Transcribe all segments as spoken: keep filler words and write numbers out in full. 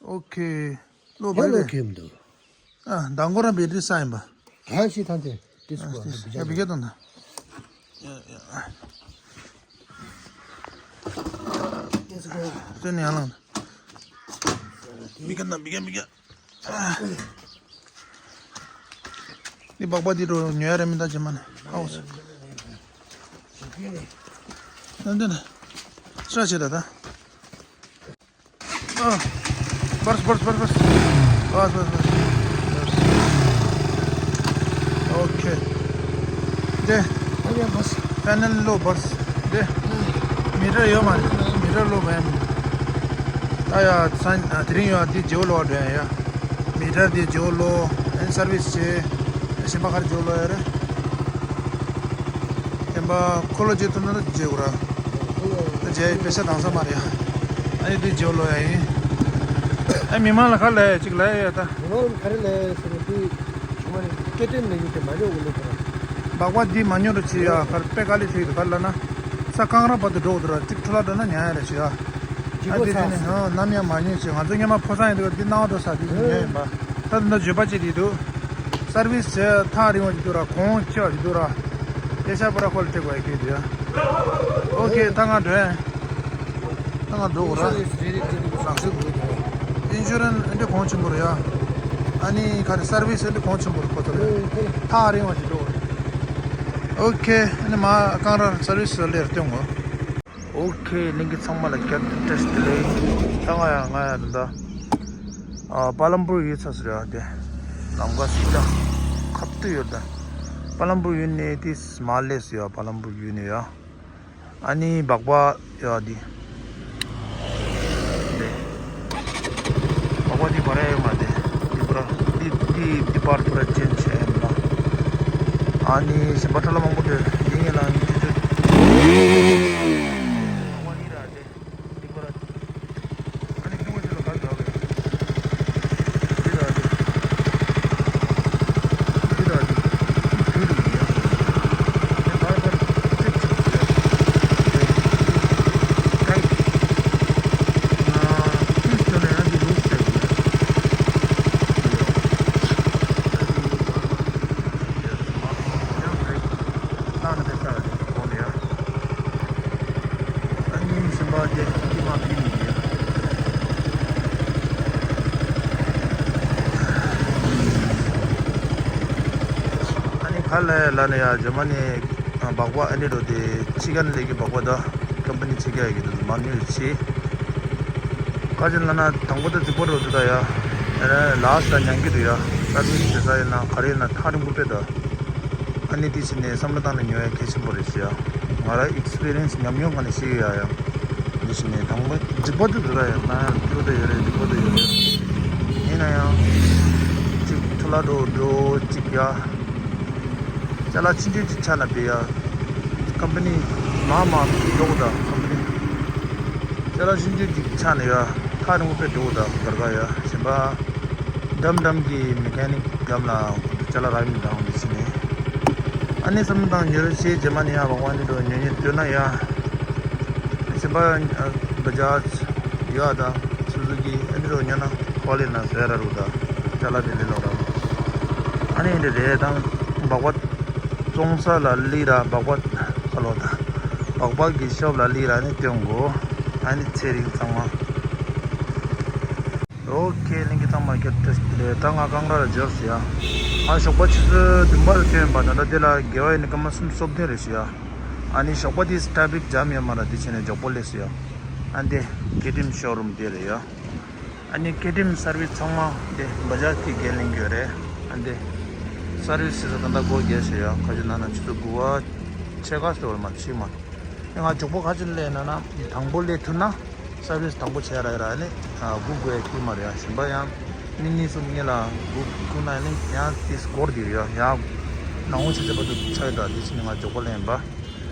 ཨོ་ཁེ། ལོ་ཡ་བར་ལོ་རེད། ཁེམ་འདུག་ཨ་མདང་གོ་ར་བེ་ཊི་རི་ས་ཡིན་པ། ཨ་ཤི་ཐང་ཏེ་ཏིས་ཨ་ཀོ་ཏིས་ཡ་བི་གེ་དང་ད། ཡ་ཡ། ཏིས་ཀོ་ཏེ་ནི་ཡང་ལང་། བི་གེ་དང་བི་གེ་བི་གེ། འདི་སྦག་སྦག་འདི་འགྲོ་ཉོ་ཡ་རེ་མི་འདུག་ཇེ་མ་ནི་ཧའོ་སི། ནན་ཏན་ནི་སྲ་ཆེ་ད་ད། ཨ། བརས་བརས་བརས་བརས། བརས་བརས་བརས། ཨོ་ཁེ། དེ། ཨ་ཡ་བརས། ཕེ་ནལ་ལོ་བརས། དེ། མི་ཊར་ཡོད་མ་རེད། མི་ཊར་ལོ་བ་ཡ་མི། ད་ཡ་ཚན་ཨ་དེ་རིང་ཡོད་འདི་ཇེའོ་ལོ་བ་འགྲོ་ཡ་ཡ། མི་ཊར་འདི་ཇེའོ་ལོ། ཨན་སར་བིས་བྱེད། གཞན་པ་ག་རེ་ཇེའོ་ལོ་ཡ་རེད། གཞན་པ་ཁོ་ལོ་ཇེ་ཐུབ་ན་ད་ཇེའོ་ར། ད་ཇེ་པེ་ས་དང་ས་མ་རེད་ཡ། ཨ་ནི་འདི་ཇེའོ་ལོ་ཡ་ཡིན། ཨ་མི་མང་ལ་ག་ལ་ཡ་གཅིག་ལ་ཡ་ཡ་ད། མི་མང་ལ་ག་རེ་ལ་ཡ་ཟེར་ན་འདི། ཆུང་མ་ནི་སྐད་འཕྲིན་ལས་ཡུལ་དེ་མ་ཉོ་གི་ལུགས་དང་། སྦག་སྦག་འདི་མ་ཉོ་རུ་ཆེ་ཡ་གར་པེ་ཀ་ལི་ཐིག་གར་ལ་ན། ས་གང་ར་བར་དུ་འགྲོ་དུ་ར་གཅིག་འཕྲོ་ལ་འགྲོ་ན་ཉན་ཡ་རེ་ཆེ་ཡ། ཨ་འདི་དེ་ནི་ཧ་ནམ་ཡང་མ་ཉོས་ཆེ་ང་ཚོ་སྔོན་མ་ཕོ་སང་ཡིན་དུས་འདི་སྣང་བ་འགྲོ་ས་དེ་ཉོས་ཡིན་པ། ད་དུ་འདི་བརྗོད་པ་ཅིག་དེ་འདུག་སར་བིས་བྱས་ཐག་རིང་བ་ཅིག་འདུག་ར་གོང་ཆེ་བ་ཅིག་འདུག་ར། ཨེ་ཤ་པུ་ར་ཁོལ་ཏྲེག་བའི་ཁེ་དེ་ཡ། ཨོ་ཁེ་ད་ང་འགྲོ་ཡ། ད་ང་འགྲོ་དགོས་ར། ཨིན་ཤུ་རེན་སི་རེད་རེད་དེ་འདུག་ལག་སོ་དགོས་དེ། ཨིན་ཤུ་རེན་སི་འདི་གོང་ཆེན་པོ་རེད་ཡ། ཨ་ནི་ག་རེ་སར་བིས་འདི་གོང་ཆེན་པོ་རེད་ཁོ་ཚོ་ལ། ཨོ་ཁེ། ཐག་རིང་བ་ཞིག་འགྲོ་དགོས་རེད། ཨོ་ཁེ། ཨ་ནི་མ་གང་ར་སར་བིས་ལེར་སྟོན་དགོས། ཨོ་ཁེ། ལིང་གི་ཚང་མ་ལ་བསྐྱར་དུ་བཀྲ་ཤིས་བདེ་ལེགས། ད་ང་ཡ་ང་ཡ་ད་ད། ཨ་པ་ལམ་པུར་ཡོད་ཚ་ཟེར་ཡ་དེ། ལམ་ཁ་སུ་ད། ཁབ་ཏུ་ཡོད་ད། པ་ལམ་པུར་ཡོད་ནས་དེ་མ་ལས་ཡ་པ་ལམ་པུར་ཡོད་ནས་ཡ། ཨ་ནི་སྦག་སྦག་ཡོད་འདི། སྦག་སྦག་འདི་བར་ཡོད་མ་དེ། འདི་པར་འདི་འདི་འདི་པར་པར་ཅན་ཆེ་ཡིན་ལ། ཨ་ནི་ཞིམ་པ་ཁྲ་ལ་མང་པོ་འདྲ་འདི་ངེད་ལ་འདི་འདི། སྦག་སྦག་འདི་ར་དེ། འདི་པར། ཨ་ནི་གཞན་པ་དེ་ཁྱི་མ་ཕི་ནི་ཡོད། ཨ་ནི་ག་ལ་ལ་ནི་ཡ་ཇར་མ་ནི་སྦག་སྦག་ཨ་ནི་རོ་དེ་ཕྱི་ཁ་ནས་ལས་ཀྱི་སྦག་སྦག་ད་ཀམ་པ་ནི་ཕྱི་ཁ་ཡ་གི་དུ་མ་ནུས་ཆེ། ག་ཅི་ལ་ན་དང་པོ་ད་རྫིག་པོ་རོ་དུ་ད་ཡ། ཨ་ནི་ལ་སི་ལ་ཉན་གི་དུ་ཡ། སར་བིས་བྱེད་ས་ཡིན་ན་ག་རེ་ཡིན་ན་ཐག་རིང་པོ་པེ་ད། ཨ་ནི་དེ་ཕྱིན་ནས་བསམ་བློ་བཏང་ནས་ཉོ་ཡ་གལ་ཆེན་པོ་རེད་ཟེར་ཡ། ང་རང་ཨེག་སི་པི་རི་ཡན་སི་ཉམས་མྱོང་ངོས་ནས་ཤེས་ཡ་ཡ། དེ་ཕྱིན་ནས་དང་པོ་འཇིགས་པ་དེ་འདུག་ར་ཡ། ང་ཡང་སྐྱིད་པོ་དེ་ཡོད་རེད། སྡུག་པོ་དེ་ཡོད་རེད། ཡིན་ན་ཡང་གཅིག་ཐུ་ལ་འགྲོ་འགྲོ་གཅིག་ཡ། ཅ་ལག་ཆུང་ཆུང་གཅིག་ཆགས་ན་བེ་ཡ། ཀམ་པ་ནི་མ་མ་འགྲོ་གི་ད་ཀམ་པ་ནི། ཅ་ལག་ཆུང་ཆུང་གཅིག་ཆགས་ན་ཡ། ཐག་རིང་པོ་པེ་འགྲོ་གི་ད་གར་ག་ཡ་གཞན་པ། འགྲམ་འགྲམ་གྱི་མེ་ཀ་ནིག་འགྲམ་ལ་ཅ་ལག་རག་མི་འདུག་འདི་ཕྱིན་ནས། ཨ་ནི་བསམ་བློ་བཏང་ཉོ་རོགས་བྱེད་རྗེས་མ་ནི་ཡ་བ་ཝང་ནི་འགྲོ་ཉོ་ཉོ་འདོད་ན་ཡ། གཞན་པ་བ་ཇཱཇ་ཡོད་ད་སུ་ཛུ་ཀི་ཨ་ནི་འགྲོ་ཉོ་ན་ཧོ་ལི་ན་ཟེར་ར་རུ་ད་ཅ་ལག་དེ་ལས་ལོག་ར། ཨ་ནི་འདི་རེད་དང་སྦག་སྦག་བཙོང་ས་ལ་ལི་ར་སྦག་སྦག་ཁ་ལོ་ད་སྦག་སྦག་གི་ཤོབ་ལ་ལི་ར་ནི་སྟོན་དགོ། ཨ་ནི་ཚེ་རིང་ཚང་མ། ཨོ་ཁེ། ལིང་གི་ཚང་མ་ཁྱེད་བཀྲ་ཤིས་བདེ་ལེགས། ད་ང་ཀང་ར་ལ་འབྱོར་སོང་ཡ། ང་ཞོགས་པ་ཆུ་ཚོད་བདུན་པ་ལ་ཐོན་ཡིན་པ། ད་ལྟ་དེ་ལ་དགེ་བ་ཡིན་ནི་སྐར་མ་སུམ་ཅུ་སོ་བདུན་རེད་ཤག་ཡ། ཨ་ནི་ཞོགས་པ་དེ་ཊ་ཕིག་ཇམ་ཡོད་མ་ར་དེ་བྱས་ནས་མགྱོགས་པོ་སླེབས་སོང་ཡ། ཨ་འདི་ཀེ་ཊི་ཨེམ་ཤོ་རུམ་དེ་རེད་ཡ། ཨ་ནི་ཀེ་ཊི་ཨེམ་སར་བིས་ཚང་མ་དེ་བ་ཇཱཇ་གི་འགན་ལེན་གྱི་ཡོད་རེད། ཨ་འདི་སར་བིས་བྱེད་ས་ད་ལྟ་སྒོ་རྒྱག་སོང་ཡ། ཁ་ཅིག་ན་ན་ཆུ་ཚོད་དགུ་པ་ཕྱེད་ཀ་སོ་ར་མ་ཕྱིན་མ། ང་མགྱོགས་པོ་ཁ་ཅིག་སླེབས་ན་ན་དང་པོ་སླེབས་ཐུབ་ན། སར་བིས་དང་པོ་བྱས་ར་ཡ་ར་ནི་སྒུག་དགོས་ཡ་ཁྱོད་མ་རེད་ཡ། གཞན་པ་ཡང་ནི་གཉིས་གསུམ་གཉིས་ལ་སྒུག་ཐུབ་ན་ནི་ཡང་དེ་སྐོར་དེ་ཡ་ཡ་ནང་འོ་ཆ་ཆ་བར་དུ་ཆགས་ཡོད། ད་དེ་ཕྱིན་ནས་ང་མགྱོགས་པོ་ལེན་པ།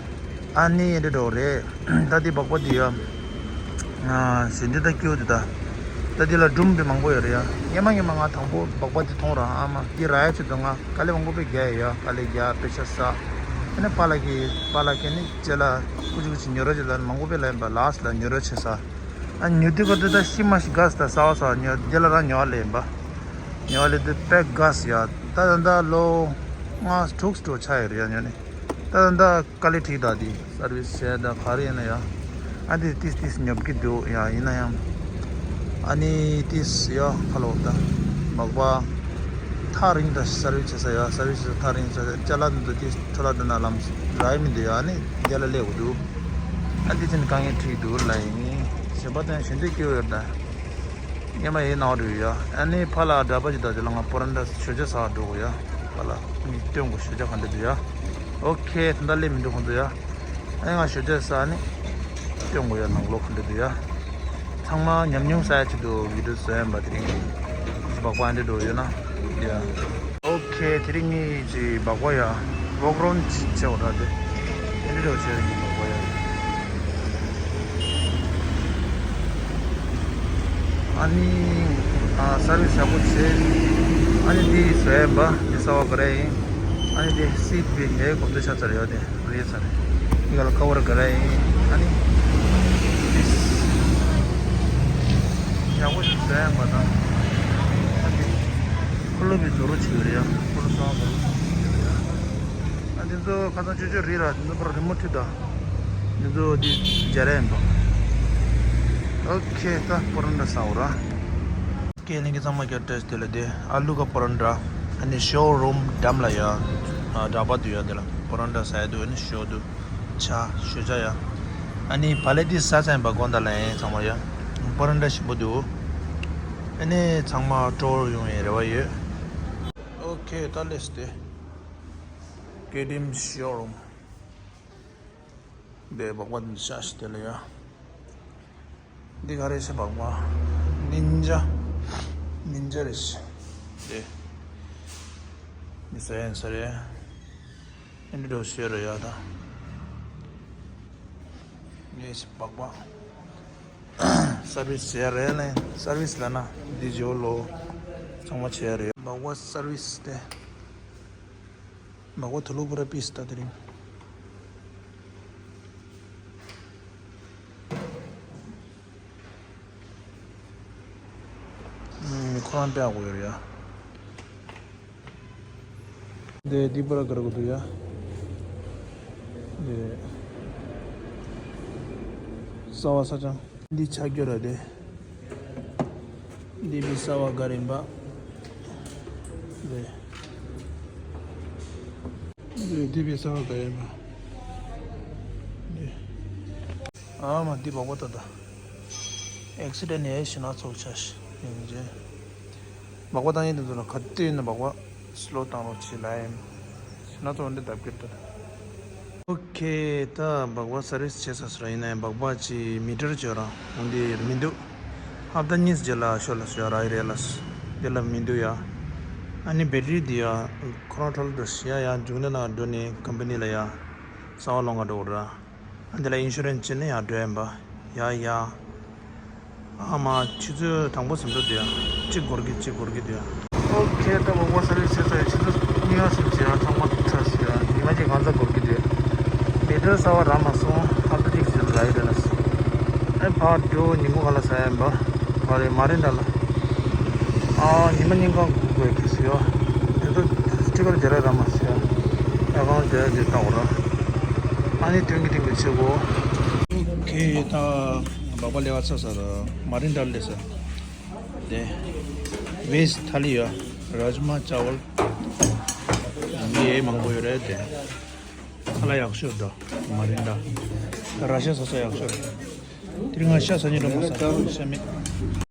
ཨ་ནི་འདི་འགྲོ་རེད། ད་དེ་སྦག་སྦག་དེ་ཡ་ཞེ་འདི་ད་སྐྱིད་པོ་དེ་ད། ད་དེ་ལ་སྒྲུང་དེ་མང་པོ་ཡོད་རེད་ཡ། སྔན་མ་སྔན་མ་ང་དང་པོ་སྦག་སྦག་དེ་མཐོང་ར་ཨ་མ་དེ་ར་ཡ་ཆེད་དུ་ང་དཀའ་ལས་མང་པོ་དཔེ་རྒྱག་ཡ་ཡ། དཀའ་ལས་རྒྱག་དཔེ་ཆ་ས། ཨ་ནི་པཱ་ལགས་ཀྱི་པཱ་ལགས་ཀྱི་ནི་ཅེ་ལ་ཀུ་ཅི་ཀུ་ཅི་ཉོ་རོགས་བྱེད་ལ་མང་པོ་དཔེ་ལ་ཡིན་པ་ལགས་ལ་ཉོ་རོགས་བྱེད་ས། ཨ་ཉོ་དུས་ག་དུས་ད་ཤི་མ་ཤི་ག་ས་ད་ས་བ་ས་ཉོ་རྒྱ་ལ་རང་ཉོ་བ་ལེན་པ། ཉོ་བ་ལེན་དུས་པེག་ག་ས་ཡ་ད་ད་ད་ལོ་ལྔ་དྲུག་སྤྲོ་ཆ་ཡོད་རེད་ཡ་ཉོ་ནི། ད་ད་ད་དཀའ་ལས་ཁྲིད་ད་དེ་སར་བིས་བྱས་ད་ག་རེ་ཡིན་ན་ཡ། ཨ་དེ་ཏིས་ཏིས་ཉོབ་ཀྱི་འདུག་ཡ་ཡིན་ན་ཡང་། ཨ་ནི་ཏིས་ཡ་ཁ་ལོ་ད་མག་པ་ཐག་རིང་ད་སར་བིས་བྱེད་ས་ཡ་སར་བིས་བྱེད་ས་ཐག་རིང་ས་ཅ་ལག་འདི་ཏིས་ཁྲོ་ལ་འདི་ན་ལམ་ར་ཡི་མི་འདུག་ཡ་ཨ་ནི་རྒྱ་ལ་སླེབས་དགོས་འདུག་ཨ་དེ་ཅན་དཀའ་ངལ་ཁྲིད་འདུག་ལ་ཡིན་ཞེས་པ་དང་ཞུ་འདོད་སྐྱེ་བོ་ཡོད་ད། ཉི་མ་ཡིན་ནའོ་འགྲོ་ཡ། ཨ་ནི་ཕ་ལ་འདྲ་པ་ཅིག་ད་ཅི་ལ་ང་པོ་རན་ད་ཞོ་ཇ་ཟ་འགྲོ་གོ་ཡ། ཕ་ལ་མི་སྟོན་གོ་ཞོ་ཇ་ག་འདྲ་འདུག་ཡ། ཨོ་ཁེ་ད་ལྟ་སླེབས་མི་འདུག་ཁོང་ཚོ་ཡ། ཨ་ནི་ང་ཞོ་ཇ་ཟ་ནི་སྟོན་གོ་ཡ་ནང་ལོགས་ག་འདྲ་འདུག་ཡ། ཚང་མ་ཉམས་མྱོང་ཟ་ཡ་ཆེད་དུ་བི་ཌིའོ་བཟོ་ཡ་ཡིན་པ་དེ་རིང་སྦག་པ་འདྲ་འགྲོ་ཡོད་ན་ཡ། ཨོ་ཁེ་དེ་རིང་ངས་ཅིག་སྦག་པ་ཡ་ཝོག་རོན་ཅིག་བྱེད་འོ་ར་དེ་དེ་འདྲ་འགྲོ་བྱེད་རིང་སྦག་པ་ཡ། ཨ་ནི་ཨ་སར་བིས་ཡག་པོ་བྱས། ཨ་ནི་འདི་བཟོ་ཡས་པ་འདི་གསར་བ་ག་རེ་ཡིན། ཨ་ནི་འདི་སིད་པི་ཧེ་གོམ་བརྗོད་ཆ་ཚར་ཡོད་དེ་རེད་ཚར་རེད། འདི་ག་ལ་ཀ་བར་ག་རེ་ཡིན། ཨ་ནི་འདི་ཡག་པོ་ཞིག་བཟོ་ཡས་པ་དང་། ཨ་ནི་ཁོ་ལོ་བི་བཟོ་རོགས་བྱེད་ཀྱི་རེད་ཡ། ཁོ་ལོ་གསར་བ་ག་རེ་བཟོ་རོགས་བྱེད་ཀྱི་རེད་ཡ། ཨ་འདི་ཚོ་ཁ་སང་ཆུ་ཆུ་རི་ར་འདི་ཚོ་པར་རི་མོ་ཁྲིད་ད། འདི་ཚོ་འདི་སྦྱར་ཡིན་པ། ཨོ་ཁེ་ད་པོ་རོན་ཊ་ཟ་འོ་ར། ཁེ་ནི་གི་ཚང་མ་ཁྱོད་བཀྲ་ཤིས་བདེ་ལེགས་དེ་ཨ་ལུ་ག་པོ་རོན་ཊ། ཨ་ནི་ཤོ་རུམ་འགྲམ་ལ་ཡ། ཨ་གྲྭ་པ་འདུག་ཡ་དེ་ལ་པོ་རོན་ཊ་ཟ་ཡ་འདུག་ཨ་ནི་ཤོ་འདུག་ཆ་ཞོ་ཆ་ཡ། ཨ་ནི་བ་ལེ་དི་ཟ་ཚན་པ་དགོན་ད་ལ་ཡིན་ཚང་མ་ཡ། པོ་རོན་ཊ་ཞིམ་པོ་འདུག་ཨ་ནི་ཚང་མ་སྤྲོ་བོ་ཡོང་ཡའི་རེ་བ་ཡོད། ཨོ་ཁེ་ད་ལེས་ཏེ། ཀེ་ཏི་ཨེམ་ཤོ་རུམ། འདི་སྦག་པ་འདི་ཤ་ཞིག་དེ་ལ་ཡ། འདི་ག་རེ་ཞིག་སྦག་པ། ནིན་ཇ། ནིན་ཇ་རེ་ཞིག་དེ། འདི་ཟ་ཡན་ས་རེད། ཨེ་འདྲ་ཞིག་རེད་ཡ་ད། ངས་སྦག་པ། སར་བིས་བྱས་རེད་ལེ། སར་བིས་ལ་ན་འདི་ཇོ་ལོ། ཚང་མ་བྱས་རེད། སྦག་པ་སར་བིས་དེ། མག་པ་དུ་ལུ་པུ་ར་པིས་ད་དེ་རིང་། ཁོ་རང་དཔེ་ཡག་པོ་ཡོད་རེད་ཡ། དེ་འདི་པུ་ར་ག་རེ་གོ་འདུག་ཡ། དེ་གསར་བ་ས་ཅང་། འདི་ཆ་རྒྱུ་ར་དེ། འདི་བི་ས་བ་ག་རིམ་པ། དེ། འདི་འདི་བི་ས་བ་ག་རིམ་པ། འདི། ཨ་མ་འདི་སྦག་པ་ད་ད། ཨེག་སི་ཌེན་ཡས་ཤི་ན་ཚོགས་ཆ་ཤི་ཡིན་རྗེས། སྦག་པ་བཏང་ཡས་དེ་ཚོ་ལ་ག་དུས་ཡིན་ན་སྦག་པ་སི་ལོ་བཏང་རོགས་བྱེད་ལ་ཡིན། ཤི་ན་ཚོགས་འདི་ལྡབ་ཀྱི་ད། ཨོ་ཁེ་ད་སྦག་པ་སར་བིས་བྱས་ས་སུ་ར་ཡིན་ན་ཡང་སྦག་པ་ཅི་མི་ཊར་ཅོ་ར་འོང་འདི་མི་འདུག་ཧབ་ཏ་གཉིས་རྗེས་ལ་ཤོ་ལ་ཤོ་ར་ཡི་རེད་ལ་སུ་འདི་ལ་མི་འདུག་ཡ། ཨ་ནི་བེ་ཊི་རི་འདི་ཡ་ཁོ་རང་ཁྲོ་ལ་འགྲོ་ཤི་ཡ་ཡ་འཇུག་ནས་ན་འགྲོ་ནས་ཀམ་པ་ནི་ལ་ཡ་གསང་བ་སློང་ག་འགྲོ་ར། ཨ་འདི་ལ་ཨིན་ཤུ་རན་སི་བྱས་ནས་ཡ་འགྲོ་ཡ་ཡིན་པ། ཡ་ཡ། ཨ་མ་ཆུ་ཚོད་དང་པོ་ཟིན་འགྲོ་དེ་ཡ། གཅིག་འགོར་གི་གཅིག་འགོར་གི་དེ་ཡ། ཨོ་ཁེ་ད་སྦག་པ་སར་བིས་བྱས་ཚར་ཡ་ཆུ་ཚོད་གཉིས་པ་ཟིན་བྱས་ཡ་ཚང་མ་ཚར་སོང་ཡ་ཉི་མ་གཅིག་གང་ཚ་འགོར་གི་དེ་ཡ། མི་ཊར་གསར་བ་རག་མ་སོང་ཧབ་ཏ་གཅིག་ཟིན་ར་ཡི་རེད་ལ་སོང་། ཨེ་ཕར་འགྲོ་ཉིན་གུང་ག་ལ་ཟ་ཡ་ཡིན་པ། ག་རེ་མ་རིན་ཌ་ལ། ཨ་ཉི་མ་ཉིན་གང་སྒུག་དགོས་ཀྱི་སོང་ཡ། དེ་ཚོ་སི་ཊི་ཀར་སྦྱར་ཡ་རག་མ་སོང་ཡ། ཡ་གང་སྦྱར་ཡ་དེ་ལྟ་འོ་ར། ཨ་ནི་དོན་གྱི་དྲིན་གྱི་ཆེ་གོ། ཁེ་ད་སྦག་པ་ལེ་བ་ཚ་ས་ར་མ་རིན་ཌ་ལེ་ས། དེ་བེ་ཇི་ཐ་ལི་ཡ་རཱཇ་མ་ཅ་ཝལ་འདི་མང་པོ་ཡོད་རེད་དེ། ཁ་ལག་ཡག་ཤོས་དོ་མ་རིན་ཌ། ད་ར་ཤ་ཟ་ས་ཡག་ཤོས་རེད། དེ་རིང་ང་ཤ་ཟ་ཉེ་འགྲོ་མ་ས་ཤ་མེད།